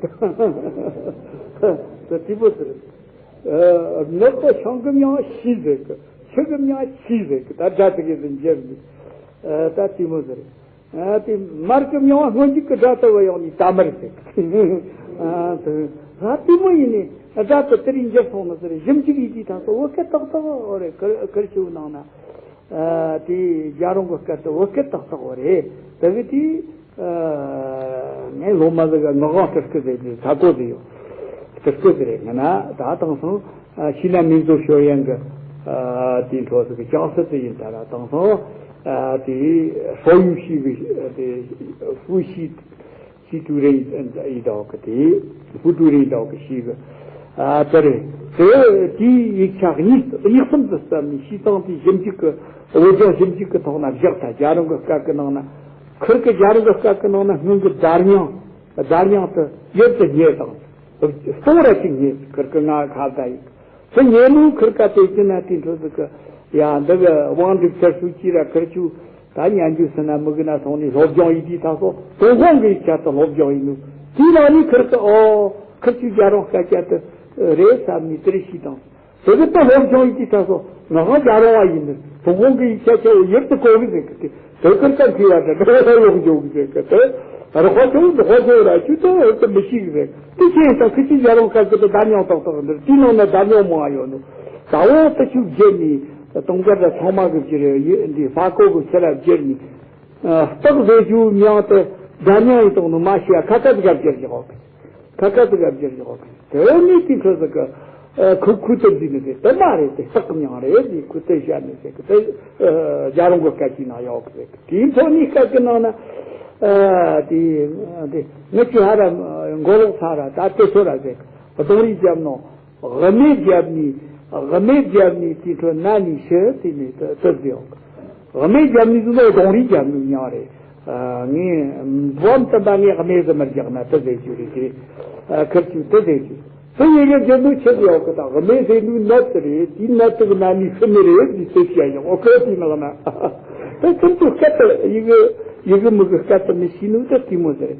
དེ་དེ་པོ་ཟེར། ཨ་ནག་པོ་ཤང་གི་མྱང་ཤི་ཟེར་གི། ཆུ་གི་མྱང་ཆི་ཟེར་གི། ད་སྒྲ་དེ་གི་ཟེར་འགྱུར་ནི། ཨ་ད་དེ་མོ་ཟེར། ཨ་དེ་མར་གི་མྱོང་བ་སྔོན་འཇུག་གི་སྒྲ་ལྟ་བུ་ཡོང་ནས་ད་མར་ཟེར། ཨ་དེ་ང་དེ་མོ་ཡིན་ནས་སྒྲ་དེ་དེ་རིང་འགྱུར་སོང་ན་ཟེར། ཞིབ་འཇུག་ཡིན་དུས་ད་སོ་བོད་སྐད་ཏག་ཏག་རེད། ཁིར་ཁིར་ཆུ་ནང་ན། ཨ་དེ་རྒྱལ་རོང་གི་སྐད་དེ་བོད་སྐད་ཏག་ཏག་རེད། དེ་གི་དེ་ཨ་ངས་སློབ་མ་ཟིག་ག་ངག་དབང་སྤྲུལ་སྐུ་ཟེར་གྱི་ས་གོ་ཟིག་ཡོད། སྤྲུལ་སྐུ་ཟིག་རེད། ང་ན་ད་དེང་སང་ཨ་ཤི་ན་མིང་ཚོ་ཤོར་ཡན་གི་ཨ་དེའི་འཕྲོ་ཟིག་གི་ཅང་སྲིད་དེ་ཡིན་ད་ར། དེང་སང་ ཨ་དེ་所有系的 དེ་副系系主任 ཡིན་འདྲ་གི་དེ་副主任 འདྲ་གི་ཞིག་ཨ་དེ་རེད། དེ་དེའི་ཡིག་ཆ་གཉིས་གཉིས་གསུམ་དུ་བརྩམས་ནས་ཕྱིས་ཙང་དེ་ཞིབ་འཇུག་གི་བོད་ལྗོངས་ཞིབ་འཇུག་གི་ཐོག་ན་བཞག་ད་རྒྱལ་རོང་གི་སྐད་གི་ནང་ན་ཁིར་གི་རྒྱལ་རོང་གི་སྐད་གི་ནང་ན་སྔོན་གི་བརྡ་རྙིང་བརྡ་རྙིང་དུ་ཡོད་དུ་རྙེད་དང་སྟོང་ར་ཅིག་རྙེད། ཁིར་གི་ང་ཁ་བརྡ་ཡིག་དེ་ཉེ་ལུས་ཁིར་ཀ་དེ་ཅི་ན་དེ་འཕྲོ་ཟིག་གི་ཡ་འདི་གི་དབང་འབྲུག་ཚར་སུ་ཅི་ར་ཁིར་ཆུ་ད་ཉན་རྒྱུ་སི་ན་མི་གི་ན་སོང་ནས་སློབ་སྦྱོང་ཡིན་དུས་ད་སོ་ཏུན་ཧོང་གི་ཡིག་ཆ་དུ་སློབ་སྦྱོང་ཡིན་ནུ། དེའི་ནང་ནས་ཁིར་ཀ་ཨོ་ཁིར་ཆུ་རྒྱལ་རོང་སྐད་ཆ་དུ་རེད་བསམ་ནས་དེར་ཤི་དང་། དེ་གི་ད་སློབ་སྦྱོང་ཡིན་དུས་ད་སོ་ང་ཧང་རྒྱལ་རོང་བ་ཡིན་ནུ། ཏུན་ཧོང་གི་ཡིག་ཆ་ཆེ་བོ་ཡིར་དུ་གོ་གི་ཟེར་གི་དེ། དེ་ཁིར་ཀ་མཁས་པ་དེ་འགྲོ་ལོག་འཇོག་གི་ཟེར་གི་དེ། རི་ཧོ་ཆུང་དུ་ཧོ་ཆུང་ར་ཆུ་དེ་ཧོ་དེ་མི་ཤེས་གི་ཟེར། དེ་ཁྱེད་ད་ཁི་ཆི་རྒྱལ་རོང་ཁ་གི་དེ་བརྡ་རྙིང་ཏག་ཏག་འདིར་དེའི་ནང་ན་བརྡ་རྙིང་མང་ཡོད་ནོ། ད་འོ་ད་ཆུ་བརྒྱད་ནི་དུང་དཀར་དང་ཚང་མ་གི་བཞི་རེ་ཡོད་འདི་ཧྥ་གོ་གི་ཕྱི་ར་བརྒྱད་ནི་སྟག་ཟེར་རྒྱུ་མྱང་དེ་བརྡ་རྙིང་ཡིན་དང་ནི་མ་ཤེས་ཡ་ཁ་ཁ་ཟིག་ག་བརྒྱད་ཀྱི་ཧོ་གི་ཁ་ཁ་ཟིག་ག་བརྒྱད་ཀྱི་ཧོ་གི་དེ་ནི་དེ་ཁྲོ་ཟིག་གི་ཨ་ཁུ་ཁུ་དེ་འཛིན་ནི་ཟེར་དེ་མ་རེད། དེ་སྟག་གི་མྱིང་རེད། དེ་ཁུ་དེ་བཤད་ནི་ཟེར་གི་དེ་ཨ་རྒྱལ་རོང་གི་སྐད་ཅིག་ནང་ཡོད་གི་ཟེར་གི་དེའི་ཐོག་ནས་སྐད་ཀྱི་ནང་ན་ཨ་དེ་དེ་ངི་ཆུ་ཧ་ར་མགོ་ལོག་ཚ་ར་ད་དེ་ཚོ་ར་ཟེར་གི་རྡུང་རེས་བརྒྱབ་ནོ། དབུ་མེད་བརྒྱབ་ནི་དབུ་མེད་བརྒྱབ་ནི་དེ་ཁྲོ་ན་ནི་ཤི་དེ་ནི་དེ་དེ་ཟེར་ཡོད་གི་དབུ་མེད་རྒྱབ་ནི་ཟེར་ནོ་རྡུང་རེས་རྒྱབ་ནི་མྱིང་རེད། ཨ་ངས་འབུམ་དུ་མ་ངས་དབུ་མེད་ཟེར་མར་རྒྱག་ན་དེ་ཟེར་རྒྱུ་རེད་དེ། ཨ་ཁིར་ཆུ་དེ་ཟེར་རྒྱུ། དེ་ཡི་གེ་རྒྱུ་ནོ་ཆེ་ཟེར་ཡོད་གི་ད་དབུ་མེད་ཟེར་ནི་ནད་དེ་རེད། དེའི་ནད་དེ་གི་ན་ནི་ཤི་ནི་རེད་དེ་དེ་བཤད་ཡོང་ཨོ་ཁོ་དེ་ནག་ན། དེ་ཁིར་ཆུ་སྐད་དེ་ཡི་གེ་ཡི་གེ་མི་གི་སྐད་དེ་མི་ཤེས་ནོ་དེ་དེ་མོ་ཟེར།